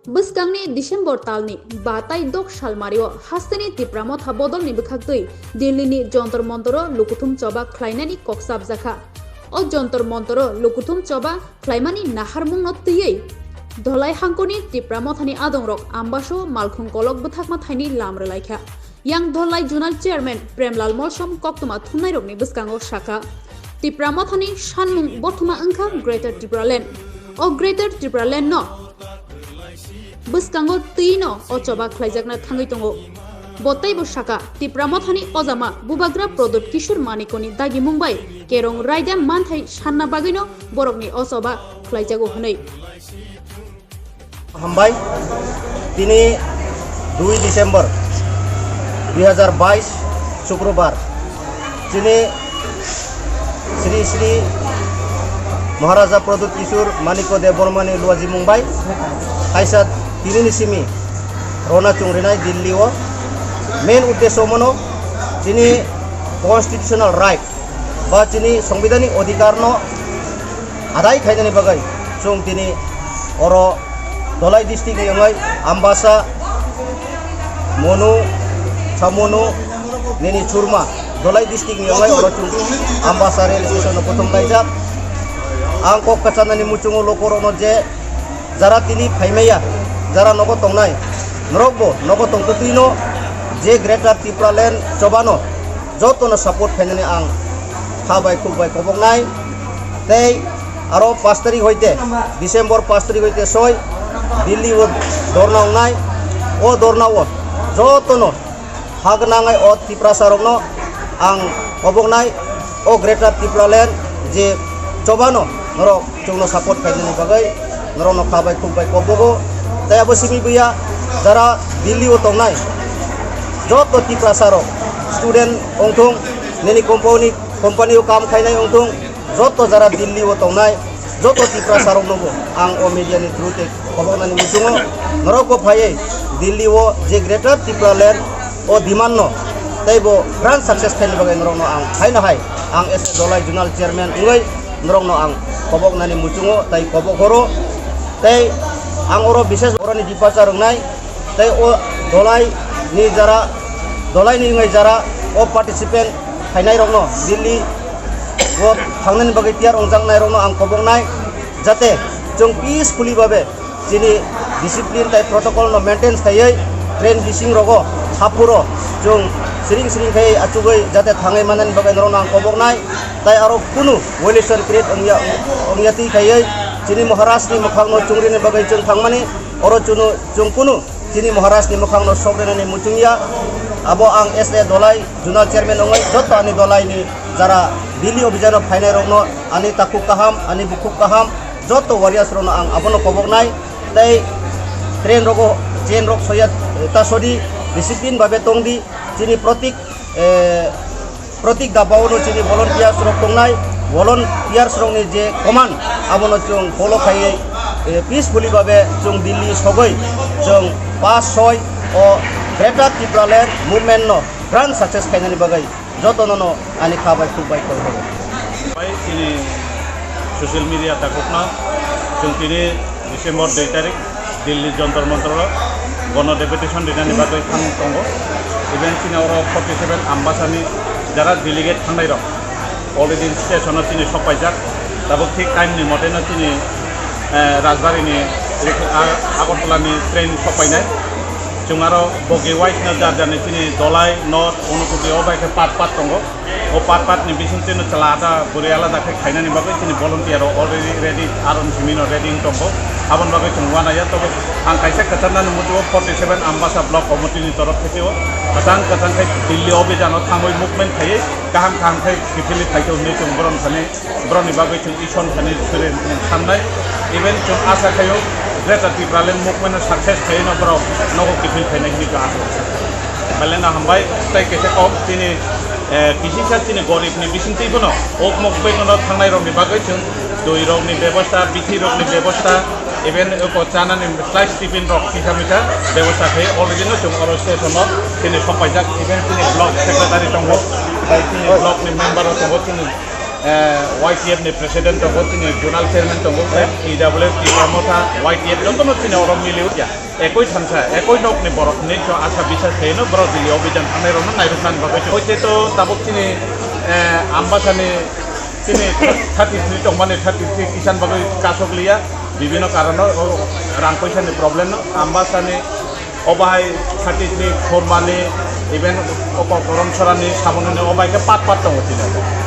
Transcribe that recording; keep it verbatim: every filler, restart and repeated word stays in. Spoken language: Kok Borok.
Bwskangni December talni ba tai dok salmario hasteni Tipra Motha bodolni bwkhaktwi Delhini Jontor Montoro lukuthum choba khlainani kok chapjakha. O Jontor Montoro lukuthum choba khlaimani naharmungno twiwi Dholai hangkoni Tipra Mothani adongrok Ambaso Malkhung Kolok bwthakma thaini lam rwlaikha. Yang Dholai Zonal Chairman Premlal Molsom koktwma thumnairokni bwskango sakha, Tipra Mothani sanmung bothoma wngkha Greater Tipraland. O Greater Tipraland no bwskango twi no o choba khlaijakna thangwi tongo. Bo teibo sakha, Tipra Mothani ojama Bubagra Pradyut Kishore Manikoni dagimung bai kerong raida manthai sanna bagwino borokni o choba khlaijago hwnwi. Hambai, tini dui December dui hajar bais, Shukrobar, chini Sri Sri Maharaja Pradyut Kishore Manikya Debbarmani luaji mungbai kaisa tini ni simi rona chungrinai Delhi o. Main uddesho mono chini constitutional right ba chini songbidanik odhikar no adai khainani bagwi chwng tini oro Dholai district ni wngwi Ambasa, Monu, Samonu, nini Churma, Dholai district ni wngwi oro chwng Ambasa rail station no kuthum laijak. Ang kok kwchanani muchungo lokorokno je jara tini phaimaya, jara nogo tongnai, norokbo nogo tongtwtwino je Greater Tipraland chobano jotono support khainani ang kha bai khuk bai koboknai. Tei aro pash tarik hoite, December pash tarik hoite soi Delhi o dorna wngnai. O dorna o jotono ha gwnangwi o Tiprasa rokno ang koboknai, o Greater Tipraland je chobano norok chwngno support khainani bagwi norokno kha bai khuk bai kobogo. Tei abo simi buya jara Delhi o tongnai joto Tiprasa rok, student wngthung, nini company, company o kam khainai wngthung, joto jara Delhi o tongnai joto Tiprasa roknobo ang o media ni through tei koboknani muchungo norokbo phaiwi Delhi o je Greater Tipraland o demand no tei bo grand success khaini bagwi norokno ang haino hai ang as a Dholai Zonal Chairman wngwi norokno ang koboknani muchungo tei kobok horo. Tei ang oro bishes oroni departure wngnai tei o Dholai ni jara, Dholai ni wngwi jara o participant khainai rokno Delhi o thangnani bagwi tiyar wngjaknai rokno ang koboknai, jate chwng peacefully babe chini discipline tei protocol no maintain khaiwi train bising rogo haphuro chwng siring siring khai achugwi jate thangwi manani bagwi norokno ang koboknai. Tai aro kunu violation create wngya, wngya twi khaiwi chini Maharaj ni mwkhang no chungrini bagwi chwng thangmani oro chunu chwng kunu chini Maharaj ni mwkhang no sokrenani muchungya. Abo ang S A Dholai Zonal Chairman wngwi joto ani Dholai ni jara Delhi obhijan o phainai rokno ani takhuk kaham, ani bukhuk kaham, joto warriors rokno ang abono koboknai. Tei train rogo chain rok soya ta sodi, discipline babe tongdi. Chini protik, eh, protik dabao no chini volunteers rok tongnai, volunteers rokni je command abono chwng follow khaiwi, eh, peacefully babe chwng Delhi sogwi chwng pash soi o Greater Tipraland movement no grand success khainani bagwi jotono no ani kha bai khuk bai kol horo. Bai chini social media takhukno chwng tini December dui tarik Delhi Jontor Montor o bono deputation rinani bagwi thang tongo. Even chini oro forty seven Ambasani jara delegate thangnai rok already station o chini sokpaijak. Tabuk thik time ni mote no chini, eh, Rajbari ni, ah, Agartala ni train sokpainai. Chwng aro bogi wise no jar jar ni chini Dholai, North, Unakoti o bai khe part part tongo. O part part ni bising twi no chwla ada bwrwi alada khe khainani bagwi chini volunteer rok already ready, aron simi no ready wng tongo. Aboni bagwi chwng uanaiya, tobo ang kaisa kwcharnani muchungo forty seven Ambasa Block Committee ni torof theke o kwchang kwchang khe Delhi o bijano thangwi movement khaiwi kaham kaham khe kiphilwi phaikhe hwnwi chwng borom thani, borokni bagwi chwng Ishwar thani suri samnai. Even chwng asa khaio Greater Tipraland movement no success khaiwi no borok nogo kiphil phainai hwnwi chwng asa. Belai no hambai, tei kaisa kok chini, eh, kisisa chini gorib ni bisingtwi bono, okmok bai bono thangnai rokni bagwi chwng twi rokni bebosta, bithi rokni bebosta, even oko chanani slice tiffin rok kisa misa bebosta khai already no chwng oro station o chini sokpaijak, even chini block secretary tongo, bai chini block ni member rok tongo, chini Eh, Y T F ni president tongo, chini zonal chairman tongo, T W T Motha, Y T F jotono chini oro mili ya. Ekoi thansa, ekoi nok ni borok ni to asa bisas khaino borok dili obhijan thangnai rokno nairwknani bagwi. Hoite to tabuk chini, eh, Ambasani chini thirty three tongmani thirty three kisan bagwi kasok liya, bibino karono o rang poisa ni problem no Ambasani obai thirty three Khormani, even oko Koromsorani, Sabonani obai khe pat pat tongo chini.